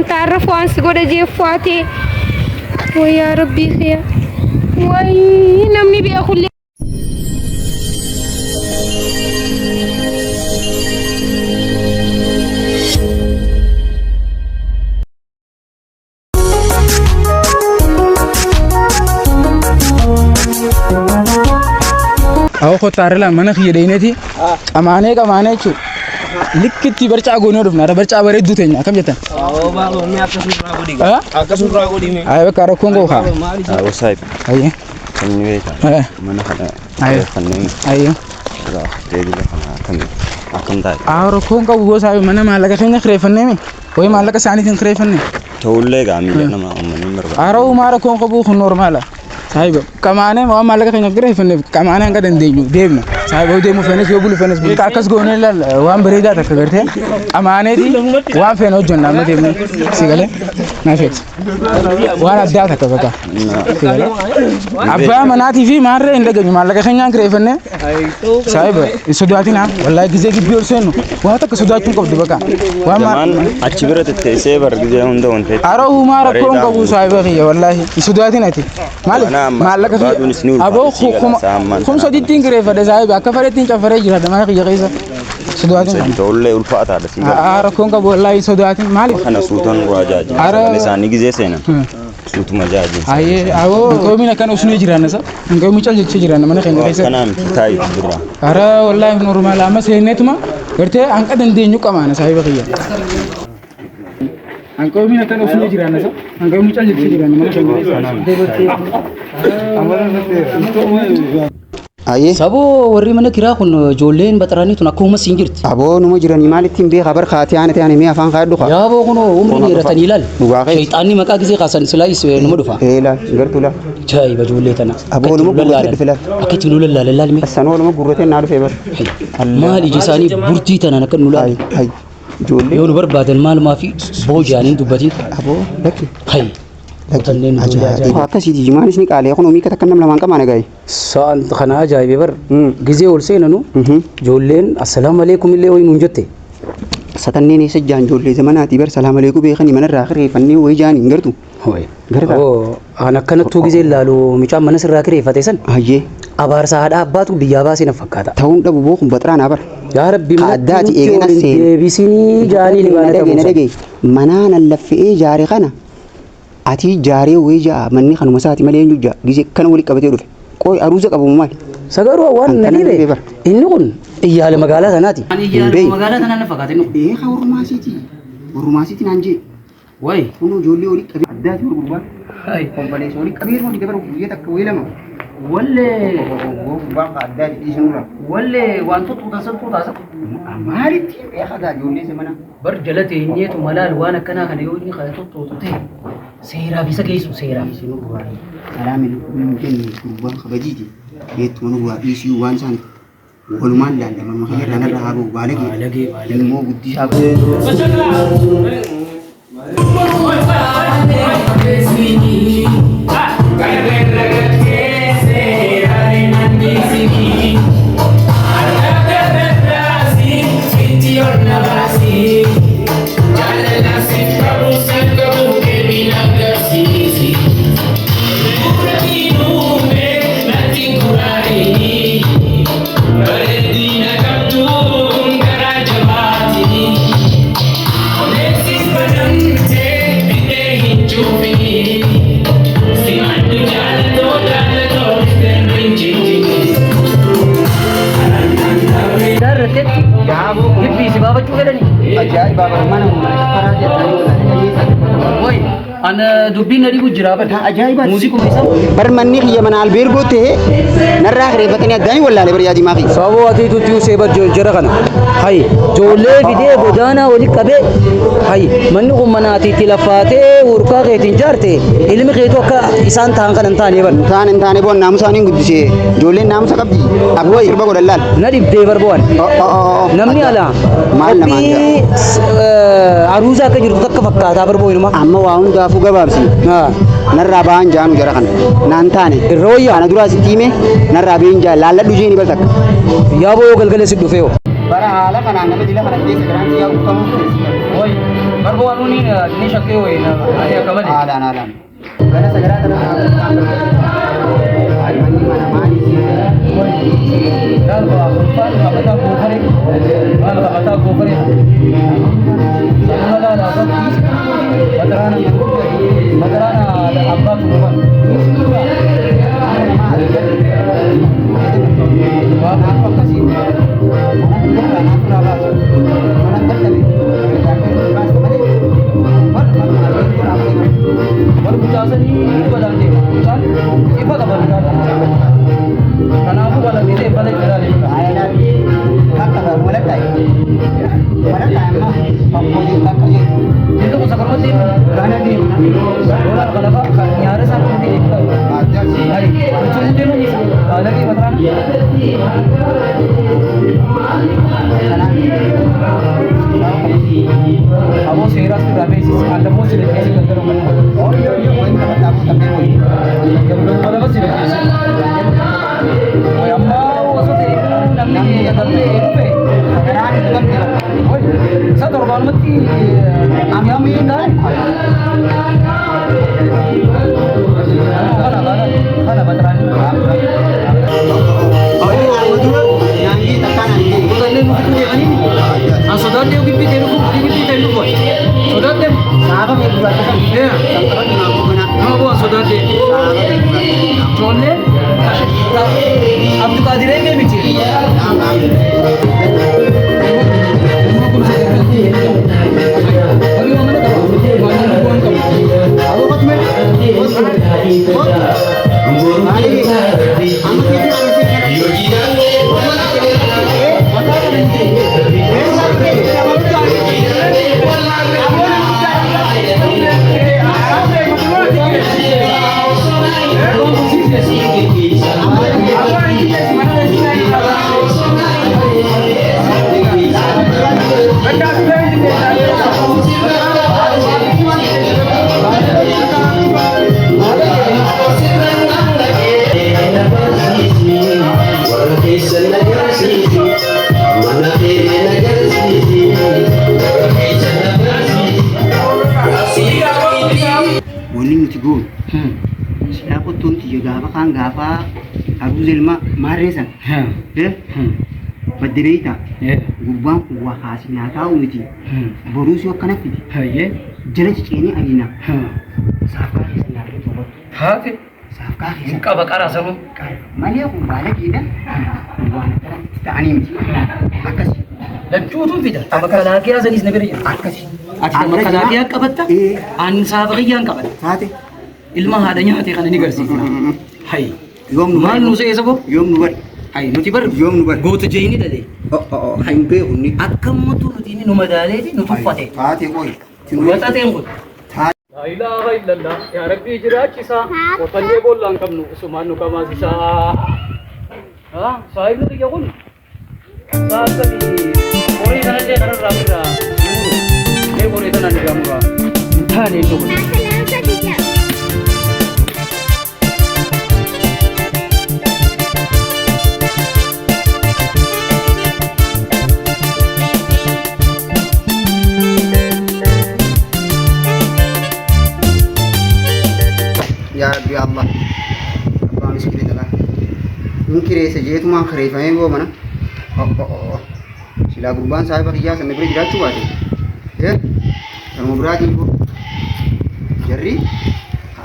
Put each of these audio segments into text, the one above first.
Taarra fu'aan si godha jee fu'aatee. Wayyaa rabbii kiyya. Wayii namni beekullee. Awwa kottaa irra mana kiyya deeyineeti qamaanee qamaanee jechuudha. Likkitti barcaa goonee dhufna. Irra barcaa bareedduu teenya akkam jettan? Akkasumarraa godhi. Ayi bakka rakkoon koo kaa. Wasaayib Ayi. sanyii beekaa mana kana kireeffannee Ayi. irraa deebila kana akkam akkam taate. Haa rakkoon qabu gosa mana maallaqa keenya kireeffannee mi? Wayi maallaqa isaaniitiin kireeffanne. Ta'ullee gaa miila nama uummanni hin barbaadu. Haara'uu maa rakkoon qabu kun normaala. Saahiba qamaanee waan maallaqa keenya kireeffanneef qamaanee hanga dandeenyu deemna. Saahiba yoo deemu feenes yoo bulu feenes bakka akkas goonee ilaalla waan bareedaa takka gartee qamaaneeti waan feene hojjenna amma deemne si galee naa feeti. Waan addaa takka bakka si galee. Abbaa manaatii fi maarree hin dhageenyu maallaqa keenyaan kireeffannee Saahiba hin sodaatinaa wallaahi gizee gibbii ol seennu waa takka sodaachuu hin qabdu bakka. Waan Jamaan achi bira tetteessee bar gizee hunda wanteetti. Haroo humaa rakkoon Bareedaa qabu saahiba kiyya wallaahi hin sodaatin ati. Maaliif Mana amma maallaqa barbaaduunis ni ulfaata aboo sii gala, isaa ammaan kum tana. sadiittiin kireeffadhe saahiba akka fedhettiin caffaree jira mana kiyya keessa sodaatin. Sadi ta'ullee ulfaataadha sii gala. Haa rakkoon qabu wallaahi sodaatin maaliif? Kana suutan waa jaajin. Ara- Sagalee isaanii gizee seenan. Suutuma jaajin. Ayyee aboo hin akkana usnee jiraanna sa hin qoomin cal jechee jiraanna mana keenya keessa. Akkanaa miti taayitu dura. Ara wallaahi normaal amma seenneetuma gartee hanqa dandeenyu qamaana saahiba kiyya. Hanqa oomiin akkana usnee jiraanna sa hanqa oomiin cal jechee jiraanna mana keenya keessa. Ayyee. Saboo warri mana kiraa kun ijoolleen baxaranii tun akkuma siin jirti. Aboo numa jiranii maalitti hin beekaa bar kaatee aana ta'an mee afaan kaadhu kaa. Yaaboo kunoo umrii dheeratanii ilaal. Dhugaa keeti. Shayxaanni maqaa gisee kaasan silaa is numa dhufa. Ee laal gartuu laal. Ajaa'iba ijoollee tana. Aboo Akka itti numa nu gurratee lallaalan. dhufe laal. Akka itti nu lallaalan laal mee. Sanoo numa gurratee naa dhufe bar. Maal iji isaanii burtii tanaan akka nu Hay laalan. hay. Ijoollee. Yoo nu barbaadan maalumaa fi booji'anii dubbatiin. Aboo lakki. Hay. Kutanneen ijoollee ajaa'iba. Akkasiiti jimaanis ni qaalee kun miika takka nam lamaan qamaa nagaye. Sa'aan kana ajaa'ibe bar gizee ol seenanu ijoolleen assalaamu alaikum illee wayi nuun jette. Satanneen eessa jaan ijoollee zamanaatii bar salaam aleeku beekanii manarraa kireeffannee wayii jaan hin gartu. Gartaa. Oo an akkanattuu gizee laalu mucaan mana sirraa kireeffate san Hayyee. abaarsa haadha abbaatu biyyaa baasee na fakkaata. Ta'uun dhabu boo kun baxiraan haa bara. Yaa Rabbi Ka addaati eegana nutti ol hin seene. deebisinii jaanii Na libaana dhagaye na ta'uu dhagaye manaa nan laffe'ee jaare kana Atii jaaree wayii ja'a manni kanuma isaati malee eenyu ja'a gizee kana wali qabatee dhufe qooy aruuza qabamu maali? Sagaruu waan Kan na kana dhibe dhibee bara. inni kun iyyaala magaalaa tanaati. Ani Hin iyyaala beeku. magaalaa tanaa na fakkaata inni kun. Ee haa warrumaasiiti warrumaasiiti naan jee Wayi. kunoo ijoollee wali qabee addaati warra gurbaan Hai. konfaleessa wali qabee yeroo dide bara guyyaa takka wayii lama Wallee gurbaan haa addaati dhiisanurra wallee waan tuttuutan san tuutaasa. maalitti beekaa gaa ijoollee zamana Bar jala teenyeetu malaal waan akkanaa kana yoo inni kana tuttuutu ta'e seeraaf isa geessu seeraaf. Salaami hin jenne gurbaan kabajiiti beektuma nurraa dhiisii waan isaan walumaan laalla manuma kiyya irraa narraa haa ba'u baalagee Baalagee baalagee. ilmoo guddisaa Darratetti gibbii si baafachuu fedhanii. Ajaa'iba bara mana karaa jedhanii Wai ana dubbiin na dhibu jira bar. Ajaa'iba. Muuziquma isaa. Bar manni kiyya mana albeergoo ta'e narraa kireeffatanii addaanii wallaale bar yaadii maakii. Saboo ati tutti usee bar jara kana. Hay ijoollee fidee godaanaa wali qabee hay manni kun mana ati itti lafaatee urkaa keetiin jaarte ilmi keetu akka isaan ta'an kana hin taane bar. Hin taane hin taane boon naamusa niin guddisee ijoolleen naamusa qabdi akkuma sirba godhan laal. Na dhibdee bar bo'an. Namni alaa Maal namaan jedha. qophii aruuza akka jirtu takka fakkaataa bar bo'inuma. Amma waa hundaafuu gabaabsi. Narraa ba'aan jaanu jara kana. Naan taane. Irra wayyaa. Kana duraa sitti hime narraa ba'een jaa laalladhu jeeni bar takka. Yaaboo yoo galgala si dhufee hoo. Bara haala kanaan nama dila kana keessa garaan xiyyaa ukkamuuf teessisa. Oi, barbo anu ni ni shakkee wayi ani akka malee. Haalaan haalaan. Gara sagaraa kana manni mana maali Laal kolfaan qabataa goofaree. Maal qabataa goofaree. Sanuma laala Badaraana badaraana abbaa turuban. Warri mucaasanii balaan deema. Mucaan ifa qaba mucaan. Kanaafuu balaan ta'e bala itti ilaalee. Itu kusa kormati. Dolar kana fa nyaara isaa kun ta'e ifa. Hai, mucaan deemu ni. Lagi badaraana. Aboo seeraas irraa beeksisi. Allamoo si dhaggeessi galgala mana. Galgala si dhaggeessi. Oi amma osoo ta'e namni galtee dhufe. Oi, isa torbaanumatti ammi taane. Kana kana kana badaraani. Gotallee nuti deemanii an sodaadhee gibbii ta'e dhufu gibbii ta'e dhufu sodaadhee nama bu'aa sodaadhee ijoolleen Abdulqaadiree mee miti. Wanni nuti goonu silaa qottoon tiyya gaafa kaan gaafa aruuza ilma maarree san badde beeyta gubbaan kun waa kaasinaa taa'u miti boruu si akkana fidi jala ciceenii ariina saafkaa keessa nyaarree tooratu Haati saafkaa keessa qaba qara sanuu. malee kun baalageedha kun waan akkanatti ta'anii miti akkasi Lachuutu fida. Makalaakiyaa sanis na bira jira. akkasi Ati ta makalaakiyaa qabatta? Ani saafa kiyyaan qabata. taate Ilma haadha nyaate kana ni garsiifna. Hai. yoom nu Maal nu seesa boo? yoom nu bari Hai nuti bar yoom nu bari goota jeeni dhalee. hin beeku inni Akkamatu nuti inni nu madaaleeti nu tuffate. taate qoy Waxateen kun. Taate. Laa ilaaha illallah yaa rabbii jiraachisaa qotannee boolla hin qabnu usumaan nu qamaasisaa. Saahibni kiyya kun saakami horii kanallee kanarraa irraa muru mee horii kanaan irraa muraa hin taane inni kun. Yaa Rabbi Allah abbaa miskiina jalaa hin kireessa jeetumaan kireeffamee boo mana silaa gurbaan saahiba kiyyaa sana bira jiraachuu baate kanuma biraatiin boo jarri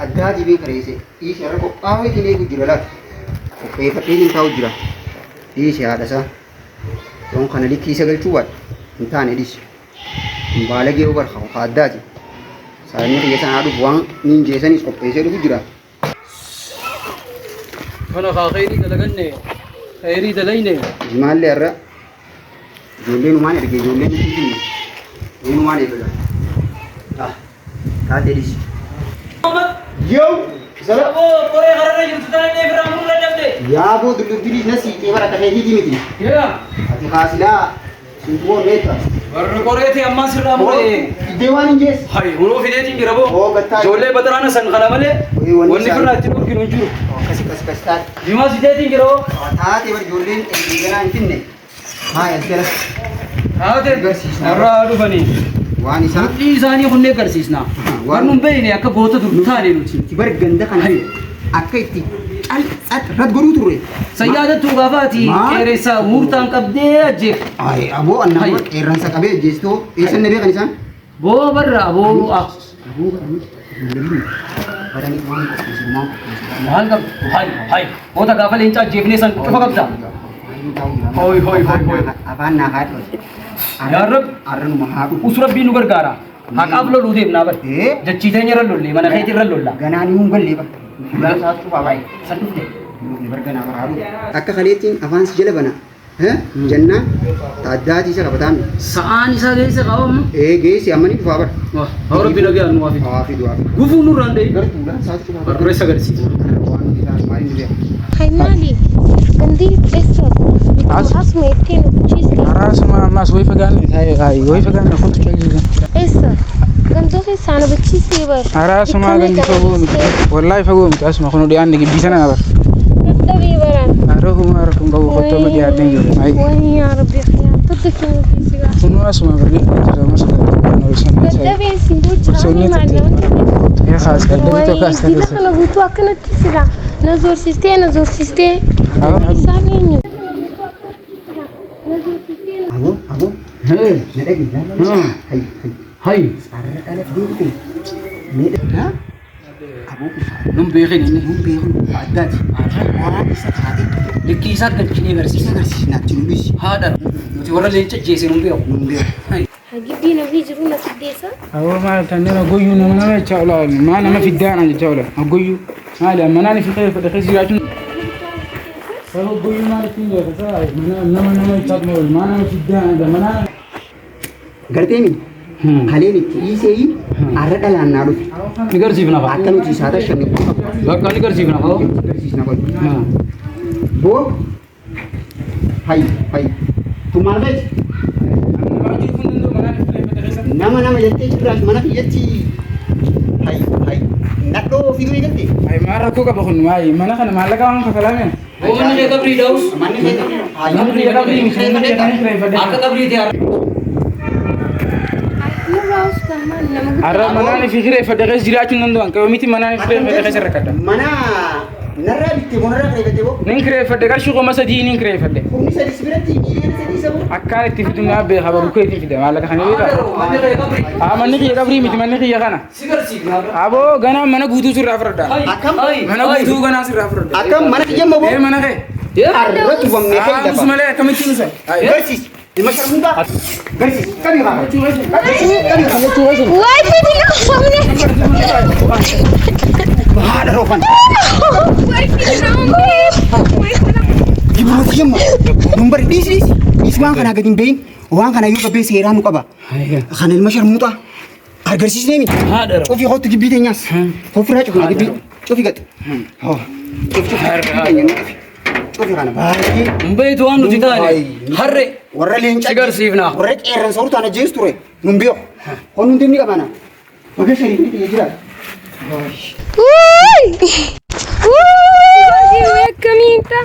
addaatii bee kireesse dhiisi har'a qophaa'eetiin eegu jira laata qopheeffadheetiin taa'u jira dhiisi haadha isaa yoon kana likkii isa galchuu baate hin taane dhiisi hin baalagee yoo barha ka addaati saayinni kiyya sanaa dhufu waan niin jeessanis qopheessee dhufu jira. Kana kaa khayrii dalaganne khayrii dalayne. Jimaallee har'a ijoolleen umaan erge ijoolleen nuti hin finne umaan eegala. Ah, taatee dhiisi. Yoo Saboo qoree kararra jirtu tanallee irraa muruu dadhabde. yaaboo dullubbirii na siixee bara ta'ee miti. Yaa Ati haasilaa sintumoo beekta. warri qoreeti ammaan sirraa muree. Iddee waan hin jeesse. Hai hunoo fideetiin jira boo. Oo gattaa. Ijoollee badaraana san kana malee Wayii wanni wanni isaan- birraa ittiin dhorkinu hin jiru. Akkas akkas akkas taate. Dimaa fideetiin jira boo. Taatee bara ijoolleen eeganaa hin finne. Haa as jala. Haate Agarsiisna. har'aa dhufanii. Waan isaa Mudhii isaanii kunneen agarsiisna. Waan nun beekne akka goota dur taane nuti. itti bar ganda kana akka itti cal xat rat godhuu turre. Sayyaadattuu gaafaati Maal? qeerransa murtaan qabdee ajjeef. Ay aboo annaa Hai. qeerransa qabee ajjeestoo eessan na beekan isaan? Boo barra aboo ah. Aboo baranii baranii waan qopheessu maal qopheessu? Maal qabdu? Hay hay. Goota gaafa leenca ajjeefnee san cufa qabda. Hoi, hoi, hoi, hoi. Afaan naa haadhu. Yaa Rabbi. Arranuma haadhu. Usu rabbiin nu gargaara. Haqaaf loluu deemnaa bar. Eh? Jachii teenya irra lolle mana keetii irra lolla. Ganaan himuun gallee bara. Fuulaan isaatu cufaa baay'ee. San dhufte. Barganaa bara haadhu. Akka kaleettiin afaan si jala bana. Jennaan taaddaatii isa qabataan. Sa'aan isaa geesse qabamma. Ee geessi amma ni dhufaa bara. Haa rabbi nagaa nu waafi. Haa fidu haa fidu. Gufuu nurraan deebi. Gara fuulaan isaatu cufaa bara. Barreessa agarsiisa. Waan nuti taanu maal inni beeku. Hay maali? Gandii eessa? As. Asuma ittiin hubachiiste. Haraasuma ammas wayi fagaanne taa'ee wayi fagaanne kottu callisan. Eessa? Gandoo keessaa na hubachiistee bar. Haraasuma gandi fagoo miti. Wallaahi fagoo miti asuma kun dhiyaanne gibbii sana bar. Dadhabee baraan. Harahuma rakkoon qabu qottoo ma dhiyaannee jiru. Wayi yaa rabbi yaa todda keenya keessa gaa. Kunuu asuma barri jira masa Dadhabee siin bulchaa maal namatti. Yaa kaas dadhabee tokko as Wayi dila ta'e. kana guutuu akkanatti sila na zoorsistee na zoorsistee. Isaan eenyu? Aboo aboo. Na dhagi. Hay hay. Hay. Arra dhala deemte. Mee dha. Aboo kun Nun beekin inni. nun beekun addaati. Waan isa taate Likkii isaa galchinee isa agarsiisa. agarsiisnaatti nu dhisi. Haadha nuti warra leenca ajjeese nun beeku. Nun beeku. Gibbii namni jiru na fiddeessa. Awwa maal kanneen ogoyyuu nama nama jechaa oola maa nama fiddaana jechaa oola ogoyyuu maali amma naan fi fedhe keessa jiraachuun. Ogoyyuu maal ittiin jedhata nama nama jechaa oola maa nama fiddaana manaan. Garteemi kaleen itti dhiisee arra dhalaan naa dhufe. Ni garsiifna faa. Akka nuti isaa tashanne Bakka ni garsiifna faa. agarsiisna qoy. Boo hay hay. Tun maal beeki? Nama nama jettee jirraas mana kiyyatti hay hay. Nadhoo fiduu eegalte. Ay maal rakkoo qaba kun maali mana kana maallaqa waan kafalame. Boo manni kee qabrii dha'us. Manni kee hay. Manni kee qabrii miti. Akka qabriiti har'a. Nurraa ustaan maal nama guddaa. Har'a manaan fi kireeffadhe keessa jiraachuun danda'an qabu miti manaan fi kireeffadhe keessa rakkadha. Mana narraa bittee moo narraa kireeffatte boo? Nin kireeffadhe qarshii 3000 nin kireeffadhe. Humni sadii si biratti miiliyoona sadii isa boo? Akkaan itti fidu naa beeka barukkee ittiin fida maallaqa kana beekaa. Manni kee qabrii. Haa manni kiyya qabrii miti manni kiyya kana. Si garsiifna har'a. Aboo ganaa mana guutuu sirraa fudhadha. Akkam? Mana guutuu ganaa sirraa fudhadha. Akkam mana kiyya moo boo? Ee mana kee. Arra tubamnee Haa kan nus lafa. malee akkamittiin nusa. Garsiisi. Ilma sharmuutaa. Garsiisi. Qabii qaba. Qabii qaba. Wayi fidi na uffamne. Haadha roofan. Wayi fidi na uffamne. Gibiroo kiyyamma. Nun bari dhiisi dhiisi. Dhiisi waan kanaa gadi hin beeyin. Waan kana yoo gabbee seeraan nu qaba. Kana ilma sharmuutaa. Agarsiisnee miti. Haadha. Cufi kottu gibbii teenyaas. Ofirraa cufna gibbii. Cufi gad. Cufi cufi gibbii teenya nu cufi. Cufi kana baay'ee. Nun beektu waan nuti taane. Harre. Warra leencaa. Si garsiifna. Warra qeerransa hortaan ajjeesu ture. Nun beeku. Hon hundi ni qabana. Baga shariifni kiyya jiraatu. Wuuy! Wuuy! Wayi akkamiin ta'a?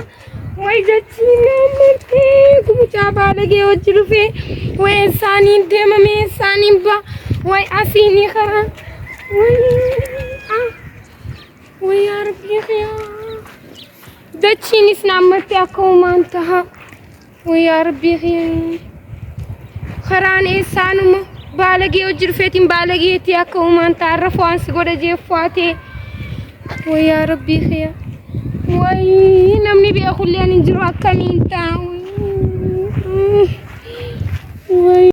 Wayi jechiin naannoo mucaa baalagee hojii dhufee wayi isaaniin deemamee isaaniin ba'a wayi asiin karaa wayi ah wayi yaa rabbii xiyaa dachiinis naammattee akka uumaan ta'a wayi yaa rabbii xiyaa karaan eessaanuma baalagee hojii dhufeetiin baalageetii akka uumaan ta'a irra fo'aan si godha jeeffaatee wayi yaa rabbii xiyaa. Wayi namni